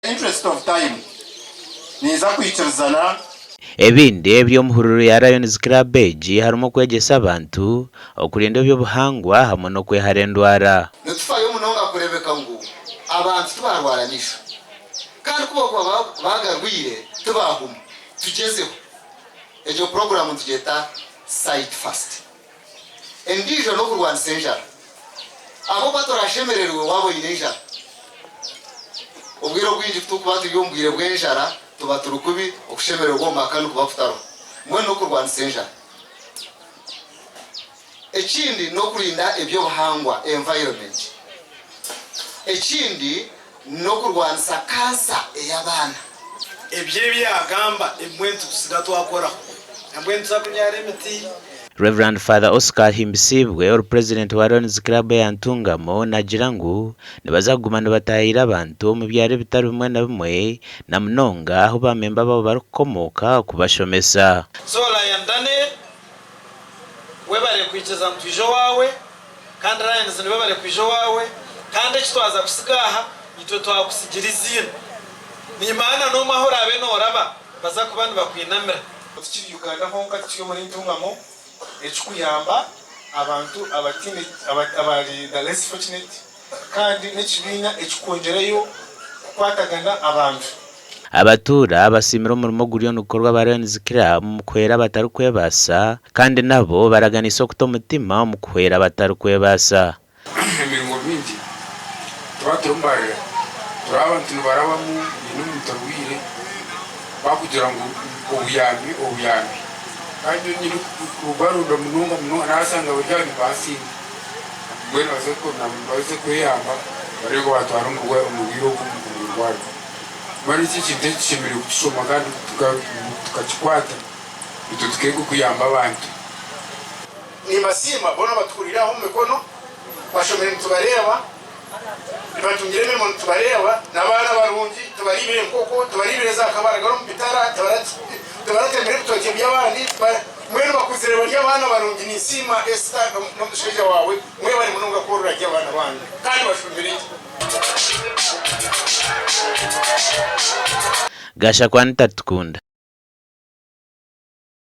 Interest of time, ninza kwikirizana. Ebindi ebiri omu hururu ya Lions Club egi harimu okwegyesa abantu, okurinda eby'obuhangwa hamwe n'okwehara endwara. Nitufayo munonga kureebeka ngu abantu tibaarwara maisho kandi ku barikuba baagarwire tibaahuma. Tugyezeho. Egyo puroguraamu nitugyeta Sight First. Endiijo n'okurwanisa enjara. Ahabw'okuba torashemererwe waaba oine enjara. Obwire obwingi ku turikuba turi omu bwire bw'enjara, tuba turi kubi, okushemererwa omu maka nikuba kutariho. Mbwenu n'okurwanisa enjara. Ekindi n'okurinda eby'obuhangwa, environment. Ekindi n'okurwanisa kansa ey'abaana. Ebyo ebi yaagamba ebimwe nitubitsiga twakoraho. Nambwenu nituza kubyara emiti. Rev. Father Oscar Ahimbisibwe ori purezidenti wa Lions Club eya Ntungamo naagira ngu nibaza kuguma nibataayaira abantu omu byaro ebitari bimwe na bimwe na munonga ahu baamemba baabo barikukomooka kubashomesa. So Lion Daniel webare kwikiriza ngu twije owaawe kandi Lions nibebare kwija owaawe kandi eki twaza kusiga aha itwe twakusigira eiziina. Nimanya na n'omwe ahu oraabe nooraba baza kuba nibakwinamira. Tikiri Uganda honka tikiri omuri Ntungamo ekikuyamba abantu abataine abari the less fortunate kandi n'ekibiina ekikwongyerayo kukwatagana abantu. Abatuura basiimire omurimo oguriyo nigukorwa aba Lions Club omu kuhwera abatarikwebaasa kandi nabo baraganiise okuta omutima omu kuhwera abatarikwebaasa. Emiringo mingi tuba turimubarira turaba abantu nibarabamu baine omuntu arwaire bakugira ngu obuyambi obuyambi kandi nyine kubarunda munonga munonga nashanga bari aho nibasinga mbwenu baze kweyamba barebe ngu batwara omurwaire ogu omwirwariro mbwenu eki ekintu eki tushemereire kukishoma kandi tukakikwata itwe tukeega okuyamba abantu. Nimbasiima boona abatuhuriire aha omu mikono, bashomire nitubareeba, nibatungira emirimo nitubareeba, n'abaana barungi, tibariibire enkoko, tibariibire za kabaragara omu bitara, tibaratemire ebitookye by'abandi, mbwenu bakuzire bari abaana barungi. Ninsiima Esther n'omushaija waawe, mwebare munonga kworora gye abaana baanyu kandi bashomire gye. Gashakwa Anita Tukunda.